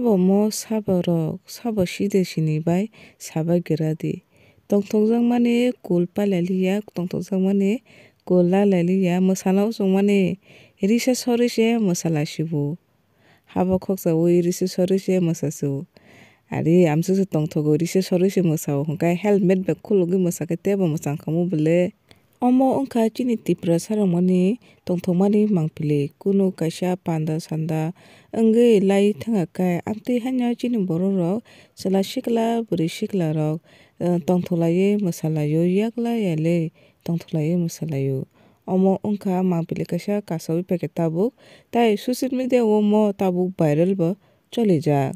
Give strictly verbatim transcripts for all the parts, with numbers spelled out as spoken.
Omo sabo rok, sabo side sini bai sabai gra di. Tongthokjakmani kul pailai liya, tongthokjakmani kul lailai liya, mwsana uchukmani risa sori se mwsalai sibu. Habo khoksa ui risa sori se mwsa su. Ari amsuk se tongthogo risa sori se mwsa o, hwnkhe helmet bai khulugwi mwsa khe teibo mwchang khamu bwle. Omo wngkha chini Tiprasa rokmani tongthokmani mangpili, kunu kaisa panda sanda wngwi lai thangkha khe, amtwi haino chini borok rok chwla sikla bwrwi sikla rok, eh, tongthoklaiwi mwsalaio, yakla yali tongthoklaiwi mwsalaio. Omo wngkha mangpili kaisa kasawi paikha tabuk, tai social media o omo tabuk viral bo cholijak.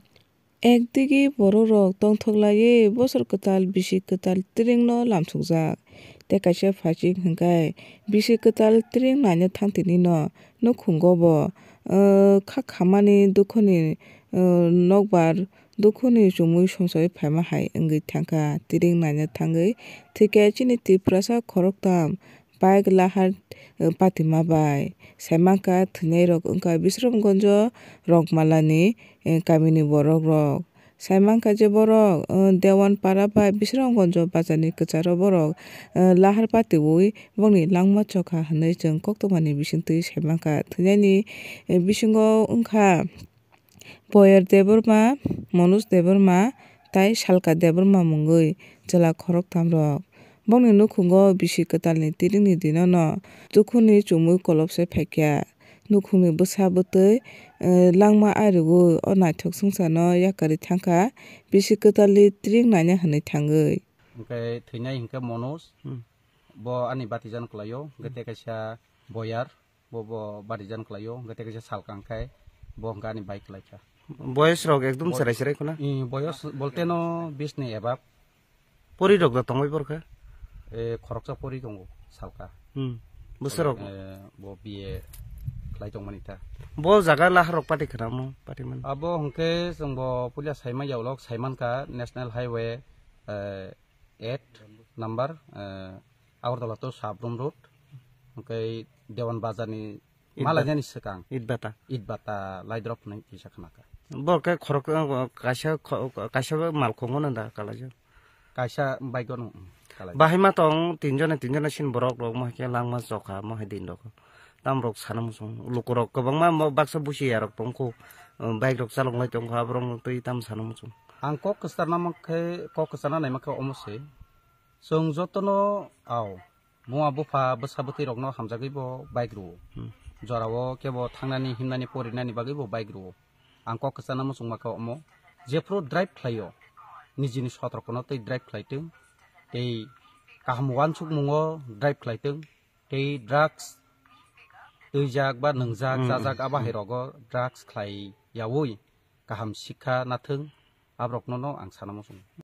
Ekdigi bororok tongthoklaiwi bosor kwtal bisi kwtal tringno lamsukjak. Tei kaisa phaising hwnkhe bisi kwtal tring naina thangtini no nukhungo bo, eh, kha khamani dukhuni, eh, nokbar dukhuni chumui songchai phaima hai wngwi thangkha. Tring naina thangwi thwikhe chini Tiprasa khoroktham bike lahar, eh, patima bai. Saimankha thwinairok wngkha Bisramganjo Rokmalani, eh, kamini borokrok. Saimankha je borok, eh, Dewan Para bai Bisramganjo bazarni kwcharo borok, eh, lahar patiwi bongni langma chokha hwnwi chwng koktwmani bisingtwi saimankha. Thwinaini, eh, bisingo wngkha Boyar Debbarma, Manoj Debbarma tei Salka Debbarma mungwi chwla khoroktham rok. Bongni nukhungo bisi kwtalni tiringni dinono dukhuni chumui kolopse phaikha. Nukhungni bwsa bwtwi, eh, langma ariwi o naithok swngcharno yakarwi thangkha, bisi kwtalni tiring naina hwnwi thangwi. Hwnkhe thwinai hwnkhe Manoj, Hmm. bo ani batijan kwlaio, hwnkhe tei kaisa Boyar, bo, bo barijan kwlaio, hwnkhe tei kaisa Salka hwnkhe bo hwnkhe ani bai kwlaikha. Boyos rok ekdom Boy- cherai cherai khuna? Eh, boyos bolte no bis ni ebab. Pori rok da tongbai borkha? Eh, khoroksa pori tongo, Salka. Hmm. Bwsarok? Eh, bo B A khlai tongmani ta. Bo jaga lahar rok pati khwnamo, pati man. Abo hwnkhe chwng bo puila saimanya ulok, saimankha National Highway, eh, eight number, eh, Agartala to Sabrum Road, hwnkhe Dewan Bazar ni Itba-, malainani swkang. Itbata. Itbata Laidrop hwnwi kisa khnakha. Bo khe khorok, kaisa kho-, kaisa malkhungo no da kalaijak. Kaisa bike no, mm, kalaijak. Bahai ma tong tinjone, tinjone sin borok rok mo khe langma chokha mo hai din rok. Tam rok sana muchung. Luku rok kwbangma mo baksa busi ya rok tongkho. Bike rok chalok lai tongkha aborok twi tam sana muchung. Ang kok kwchana mankhe, kok kwchana naimakhe omo se. Chwng jotono, ao, buma bupha bwsa bwtwi rokno hamjagwi bo bike rwo. Hmm. Jorao kebo thangnani, himnani, porinani bagwi bo bike rwo. Ang kok kwchana muchungma khe omo, jephru drive khlaio, nijini sotrokno tei drive khlaitwng, tei kaham uansukmungo drive khlaitwng, tei drugs twijak ba nwngjak, Hmm. chajak, abo Hmm. hai rogo drugs khlai yaui kaham sikha nathwng, aborokno no ang sana muchungo.